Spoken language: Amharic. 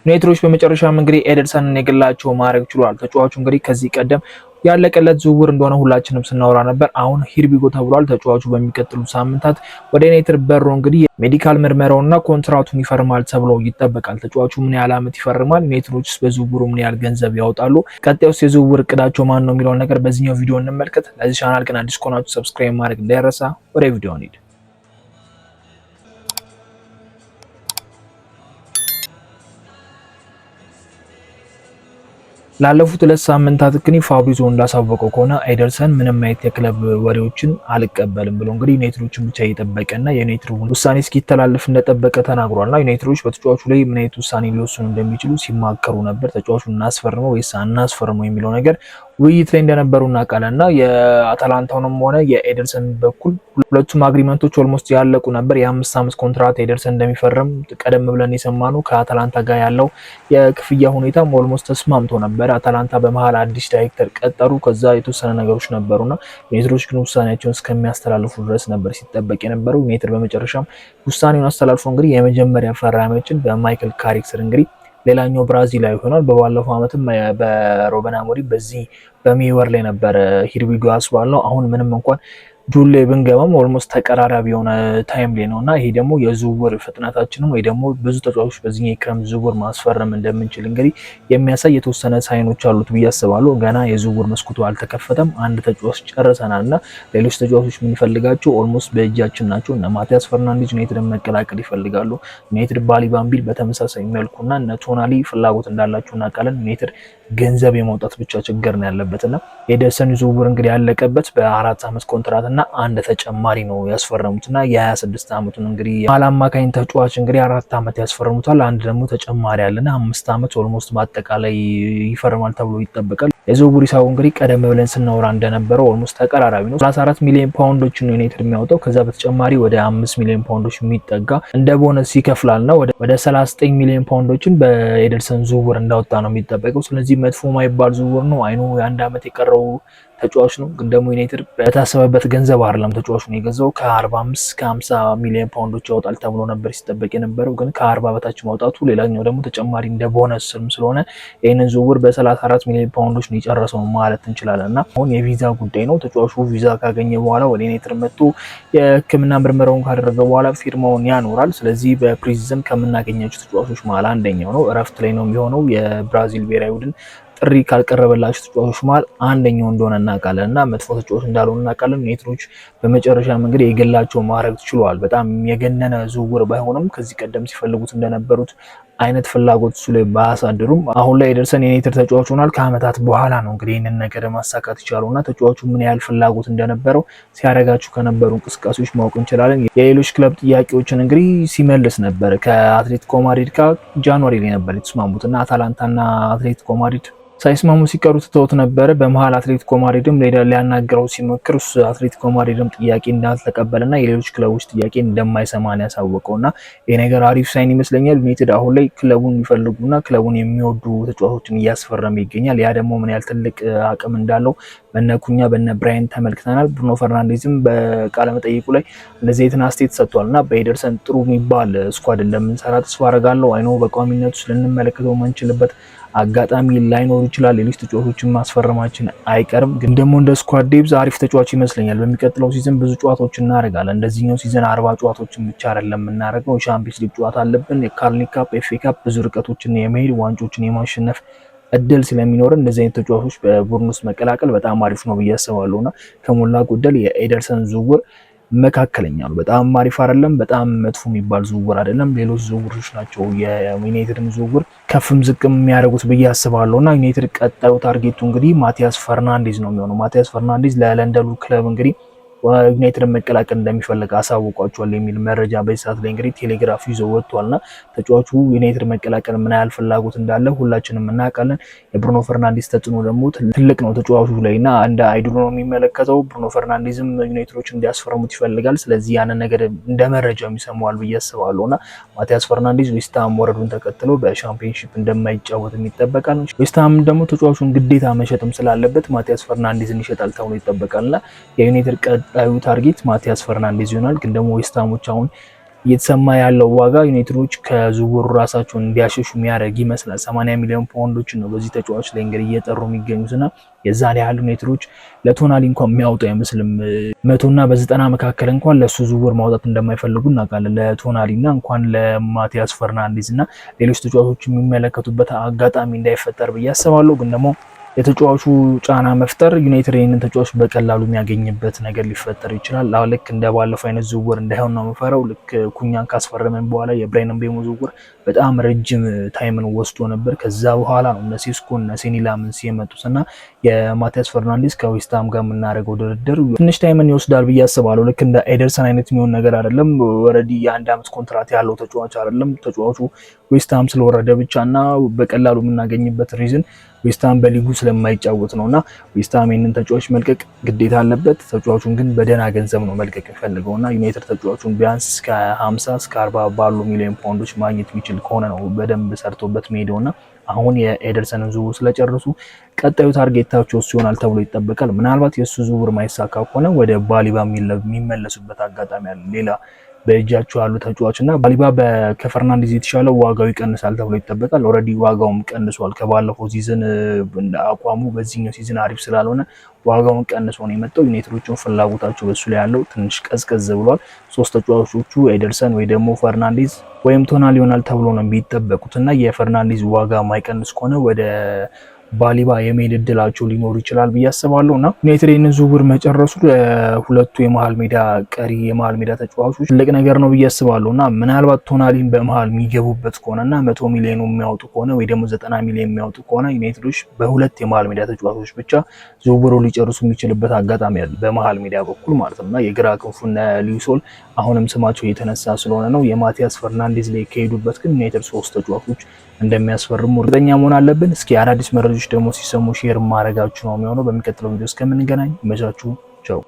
ዩናይትዶች በመጨረሻም እንግዲህ ኤደርሰንን የግላቸው ማድረግ ችሏል። ተጫዋቹ እንግዲህ ከዚህ ቀደም ያለቀለት ዝውውር እንደሆነ ሁላችንም ስናወራ ነበር። አሁን here we go ተብሏል። ተጫዋቹ በሚቀጥሉ ሳምንታት ወደ ዩናይትድ በሮ እንግዲህ medical ምርመራውና ኮንትራቱን ይፈርማል ተብሎ ይጠበቃል። ተጫዋቹ ምን ያህል ዓመት ይፈርማል? ዩናይትዶችስ በዝውውሩ ምን ያህል ገንዘብ ያወጣሉ? ቀጣዩስ የዝውውር እቅዳቸው ማን ነው የሚለውን ነገር በዚህኛው ቪዲዮ እንመልከት። ለዚህ ቻናል ግን አዲስ ከሆናችሁ subscribe ማድረግ እንዳይረሳ። ወደ ቪዲዮ እንሂድ። ላለፉት 2 ሳምንታት ግን ፋብሪዞ እንዳሳወቀው ከሆነ ኤደርሰን ምንም አይነት የክለብ ወሬዎችን አልቀበልም ብሎ እንግዲህ ዩናይትዶችን ብቻ እየጠበቀና የዩናይትድ ውሳኔ እስኪተላለፍ እንደጠበቀ ተናግሯልና ዩናይትዶች በተጫዋቹ ላይ ምን አይነት ውሳኔ ሊወስኑ እንደሚችሉ ሲማከሩ ነበር። ተጫዋቹ እናስፈርመው ወይስ አናስፈርመው የሚለው ነገር ውይይት ላይ እንደነበሩ እናውቃለን እና የአታላንታውንም ሆነ የኤደርሰን በኩል ሁለቱም agreement ኦች almost ያለቁ ነበር። የ5 ዓመት ኮንትራት ኤደርሰን እንደሚፈርም ቀደም ብለን የሰማነው ከአታላንታ ጋር ያለው የክፍያ ሁኔታም almost ተስማምቶ ነበር። አታላንታ በመሀል አዲስ ዳይሬክተር ቀጠሩ። ከዛ የተወሰነ ነገሮች ነበሩና ዩናይትዶች ግን ውሳኔያቸውን እስከሚያስተላልፉ ድረስ ነበር ሲጠበቅ የነበረው። ዩናይትድ በመጨረሻም ውሳኔውን አስተላልፎ እንግዲህ የመጀመሪያ ፈራሚዎችን በማይክል ካሪክ ስር እንግዲህ ሌላኛው ብራዚላዊ ሆኗል። በባለፈው ዓመትም በሮበን አሞሪም በዚህ በ May ወር ላይ ነበረ here we go ያስባል ነው። አሁን ምንም እንኳን June ላይ ብንገባም almost ተቀራራቢ የሆነ time ላይ ነው እና ይሄ ደግሞ የዝውውር ፍጥነታችንም ወይ ደግሞ ብዙ ተጫዋቾች በዚህ የክረምት ዝውውር ማስፈረም እንደምንችል እንግዲህ የሚያሳይ የተወሰነ sign ኦች አሉት ብዬ አስባለሁ። ገና የዝውውር መስኮቱ አልተከፈተም። አንድ ተጫዋች ጨርሰናል እና ሌሎች ተጫዋቾች የምንፈልጋቸው almost በእጃችን ናቸው። እነ ማቲያስ ፈርናንዴዝ ዩናይትድን መቀላቀል ይፈልጋሉ። ዩናይትድ ባሊባምቢል በተመሳሳይ መልኩና እነ ቶናሊ ፍላጎት እንዳላቸው እናውቃለን። ዩናይትድ ገንዘብ የማውጣት ብቻ ችግር ነው ያለበት እና የኤደርሰን ዝውውር እንግዲህ ያለቀበት በ4 ዓመት ኮንትራት እና አንድ ተጨማሪ ነው ያስፈረሙት እና የ26 ዓመቱን እንግዲህ መሀል አማካኝ ተጫዋች እንግዲህ 4 ዓመት ያስፈርሙታል። አንድ ደግሞ ተጨማሪ አለና 5 ዓመት almost በአጠቃላይ ይፈርማል ተብሎ ይጠበቃል። የዝውውር ሂሳቡ እንግዲህ ቀደም ብለን ስናወራ እንደነበረው almost ተቀራራቢ ነው። 34 ሚሊዮን ፓውንዶችን ነው ዩናይትድ የሚያወጣው። ከዛ በተጨማሪ ወደ 5 ሚሊዮን ፓውንዶች የሚጠጋ እንደ ቦነስ ይከፍላል ነው ወደ 39 ሚሊዮን ፓውንዶችን በኤደርሰን ዝውውር እንዳወጣ ነው የሚጠበቀው። ስለዚህ መጥፎ ማይባል ዝውውር ነው። አይኑ የ1 ዓመት የቀረው ተጫዋች ነው። ግን ደግሞ ዩናይትድ በታሰበበት ገንዘብ አይደለም ተጫዋቹን የገዛው። ከ45 እስከ 50 ሚሊዮን ፓውንዶች ያወጣል ተብሎ ነበር ሲጠበቅ የነበረው። ግን ከ40 በታች ማውጣቱ ሌላኛው ደግሞ ተጨማሪ እንደ ቦነስ ስለሆነ ይህንን ዝውውር በ34 ሚሊዮን ፓውንዶች ነው የጨረሰው ማለት እንችላለን። እና አሁን የቪዛ ጉዳይ ነው። ተጫዋቹ ቪዛ ካገኘ በኋላ ወደ ዩናይትድ መጥቶ የሕክምና ምርመራውን ካደረገ በኋላ ፊርማውን ያኖራል። ስለዚህ በ pre-season ከምናገኛቸው ተጫዋቾች መሀል አንደኛው ነው። እረፍት ላይ ነው የሚሆነው። የብራዚል ብሔራዊ ቡድን ጥሪ ካልቀረበላቸው ተጫዋቾች መሀል አንደኛው እንደሆነ እናውቃለን እና መጥፎ ተጫዋች እንዳልሆነ እናውቃለን። ዩናይትዶች በመጨረሻም እንግዲህ የግላቸው ማድረግ ችለዋል። በጣም የገነነ ዝውውር ባይሆንም ከዚህ ቀደም ሲፈልጉት እንደነበሩት አይነት ፍላጎት እሱ ላይ ባያሳድሩም አሁን ላይ ኤደርሰን የዩናይትድ ተጫዋች ሆኗል። ከአመታት በኋላ ነው እንግዲህ ይህንን ነገር ማሳካት ይቻለው እና ተጫዋቹ ምን ያህል ፍላጎት እንደነበረው ሲያደርጋቸው ከነበሩ እንቅስቃሴዎች ማወቅ እንችላለን። የሌሎች ክለብ ጥያቄዎችን እንግዲህ ሲመልስ ነበር። ከአትሌቲኮ ማድሪድ ጋር January ላይ ነበር የተስማሙት እና አታላንታና አትሌቲኮ ማድሪድ ሳይስማሙ ሲቀሩ ትተውት ነበረ። በመሀል አትሌቲኮ ማድሪድም ሊያናግረው ሲሞክር እሱ አትሌቲኮ ማድሪድም ጥያቄ እንዳልተቀበለና የሌሎች ክለቦች ጥያቄ እንደማይሰማ ነው ያሳወቀውና ይህ ነገር አሪፍ sign ይመስለኛል። ዩናይትድ አሁን ላይ ክለቡን የሚፈልጉና ክለቡን የሚወዱ ተጫዋቾችን እያስፈረመ ይገኛል። ያ ደግሞ ምን ያህል ትልቅ አቅም እንዳለው በነ ኩኛ በነ ብራይን ተመልክተናል። ብሩኖ ፈርናንዴዝም በቃለ መጠይቁ ላይ እንደዚህ አይነት አስተያየት ሰጥቷል እና በኤደርሰን ጥሩ የሚባል squad እንደምንሰራ ተስፋ አደርጋለሁ። አይኖ በቋሚነቱ ልንመለከተው ማንችልበት አጋጣሚ ላይኖር ይችላል። ሌሎች ተጫዋቾችን ማስፈረማችን አይቀርም። ግን ደግሞ እንደ squad depth አሪፍ ተጫዋች ይመስለኛል። በሚቀጥለው season ብዙ ጨዋታዎች እናደርጋለን። እንደዚህኛው season 40 ጨዋታዎችን ብቻ አይደለም የምናደርገው። ሻምፒዮንስ ሊግ ጨዋታ አለብን፣ የካርሊንግ ካፕ፣ ኤፍ ኤ ካፕ፣ ብዙ ርቀቶችን የመሄድ ዋንጮችን የማሸነፍ እድል ስለሚኖርን እንደዚህ አይነት ተጫዋቾች በቡድን ውስጥ መቀላቀል በጣም አሪፍ ነው ብዬ አስባለሁ እና ከሞላ ጎደል የኤደርሰን ዝውውር መካከለኛ ነው። በጣም አሪፍ አይደለም፣ በጣም መጥፎ የሚባል ዝውውር አይደለም። ሌሎች ዝውውሮች ናቸው የዩናይትድን ዝውውር ከፍም ዝቅም የሚያደርጉት ብዬ አስባለሁ እና ዩናይትድ ቀጣዩ target ኡ እንግዲህ ማቲያስ ፈርናንዴዝ ነው የሚሆነው። ማቲያስ ፈርናንዴዝ ለለንደኑ ክለብ እንግዲህ ዩናይትድን መቀላቀል እንደሚፈልግ አሳውቋቸዋል የሚል መረጃ በዚህ ሰዓት ላይ እንግዲህ ቴሌግራፍ ይዞ ወጥቷልና ተጫዋቹ ዩናይትድ መቀላቀል ምን ያህል ፍላጎት እንዳለ ሁላችንም እናውቃለን። የብሩኖ ፈርናንዴዝ ተጽዕኖ ደግሞ ትልቅ ነው ተጫዋቹ ላይ እና እንደ idol ኡ ነው የሚመለከተው። ብሩኖ ፈርናንዴዝም ዩናይትዶች እንዲያስፈርሙት ይፈልጋል። ስለዚህ ያንን ነገር እንደ መረጃ የሚሰማዋል ብዬ አስባለሁ እና ማቲያስ ፈርናንዴዝ ዌስትሃም መውረዱን ተከትሎ በሻምፒዮንሺፕ እንደማይጫወትም ይጠበቃል። ዌስትሃም ደግሞ ተጫዋቹን ግዴታ መሸጥም ስላለበት ማቲያስ ፈርናንዴዝን ይሸጣል ተብሎ ይጠበቃልና የዩናይትድ ቀጣዩ target ማቲያስ ፈርናንዴዝ ይሆናል። ግን ደግሞ ዌስትሃሞች አሁን እየተሰማ ያለው ዋጋ ዩናይትዶች ከዝውውሩ ራሳቸውን እንዲያሸሹ የሚያደርግ ይመስላል። 80 ሚሊዮን ፓውንዶችን ነው በዚህ ተጫዋች ላይ እንግዲህ እየጠሩ የሚገኙትና የዛን ያህል ዩናይትዶች ለቶናሊ እንኳን የሚያወጡ አይመስልም። 100ና በ90 መካከል እንኳን ለእሱ ዝውውር ማውጣት እንደማይፈልጉ እናውቃለን። ለቶናሊ እና እንኳን ለማቲያስ ፈርናንዴዝ እና ሌሎች ተጫዋቾች የሚመለከቱበት አጋጣሚ እንዳይፈጠር ብዬ አስባለሁ። ግን ደግሞ የተጫዋቹ ጫና መፍጠር ዩናይትድ ይህንን ተጫዋች በቀላሉ የሚያገኝበት ነገር ሊፈጠር ይችላል። አሁን ልክ እንደ ባለፈው አይነት ዝውውር እንዳይሆን ነው የምፈራው። ልክ ኩኛን ካስፈረመን በኋላ የብራያን ምቤሞ ዝውውር በጣም ረጅም time ን ወስዶ ነበር። ከዛ በኋላ ነው እነ ሴስኮ እነ ሴኒ ላመንስ የመጡት እና የማቲያስ ፈርናንዴስ ከዌስትሃም ጋር የምናደርገው ድርድር ትንሽ time ን ይወስዳል ብዬ አስባለሁ። ልክ እንደ ኤደርሰን አይነት የሚሆን ነገር አይደለም። Already የአንድ ዓመት ኮንትራት ያለው ተጫዋች አይደለም። ተጫዋቹ ዌስትሃም ስለወረደ ብቻ እና በቀላሉ የምናገኝበት reason ዌስትሃም በሊጉ ስለማይጫወት ነው እና ዌስትሃም ይህንን ተጫዋች መልቀቅ ግዴታ አለበት። ተጫዋቹን ግን በደህና ገንዘብ ነው መልቀቅ የሚፈልገው እና ዩናይትድ ተጫዋቹን ቢያንስ እስከ 50 እስከ 40 ባሉ ሚሊዮን ፓውንዶች ማግኘት የሚችል ከሆነ ነው በደንብ ሰርቶበት የሚሄደው እና አሁን የኤደርሰንን ዝውውር ስለጨረሱ ቀጣዩ target ኣቸው እሱ ይሆናል ተብሎ ይጠበቃል። ምናልባት የእሱ ዝውውር ማይሳካ ከሆነ ወደ ባሊባ የሚመለሱበት አጋጣሚ አለ። ሌላ በእጃቸው ያሉ ተጫዋች እና ባሊባ ከፈርናንዴዝ የተሻለ ዋጋው ይቀንሳል ተብሎ ይጠበቃል። Already ዋጋውም ቀንሷል። ከባለፈው season አቋሙ በዚህኛው season አሪፍ ስላልሆነ ዋጋውን ቀንሶ ነው የመጣው። ዩናይትዶችን ፍላጎታቸው በሱ ላይ ያለው ትንሽ ቀዝቀዝ ብሏል። ሶስት ተጫዋቾቹ ኤደርሰን ወይ ደግሞ ፈርናንዴዝ ወይም ቶናሊ ይሆናል ተብሎ ነው የሚጠበቁት እና የፈርናንዴዝ ዋጋ ማይቀንስ ከሆነ ወደ ባሊባ የመሄድ እድላቸው ሊኖሩ ይችላል ብዬ አስባለሁ እና ዩናይትድ ይህንን ዝውውር መጨረሱ ለሁለቱ የመሀል ሜዳ ቀሪ የመሀል ሜዳ ተጫዋቾች ትልቅ ነገር ነው ብዬ አስባለሁ እና ምናልባት ቶናሊን በመሀል የሚገቡበት ከሆነ እና 100 ሚሊዮኑ የሚያወጡ ከሆነ ወይ ደግሞ 90 ሚሊዮን የሚያወጡ ከሆነ ዩናይትዶች በሁለት የመሀል ሜዳ ተጫዋቾች ብቻ ዝውውሩ ሊጨርሱ የሚችልበት አጋጣሚ አለ፣ በመሀል ሜዳ በኩል ማለት ነው። እና የግራ ክንፉና ሊዊስ ሆል አሁንም ስማቸው የተነሳ ስለሆነ ነው። የማቲያስ ፈርናንዴዝ ላይ ከሄዱበት ግን ዩናይትድ ሶስት ተጫዋቾች እንደሚያስፈርሙ እርግጠኛ መሆን አለብን። እስኪ አዳዲስ መረጃዎች ደግሞ ሲሰሙ share ማድረጋችሁ ነው የሚሆነው። በሚቀጥለው ቪዲዮ እስከምንገናኝ መቻችሁ፣ ቻው።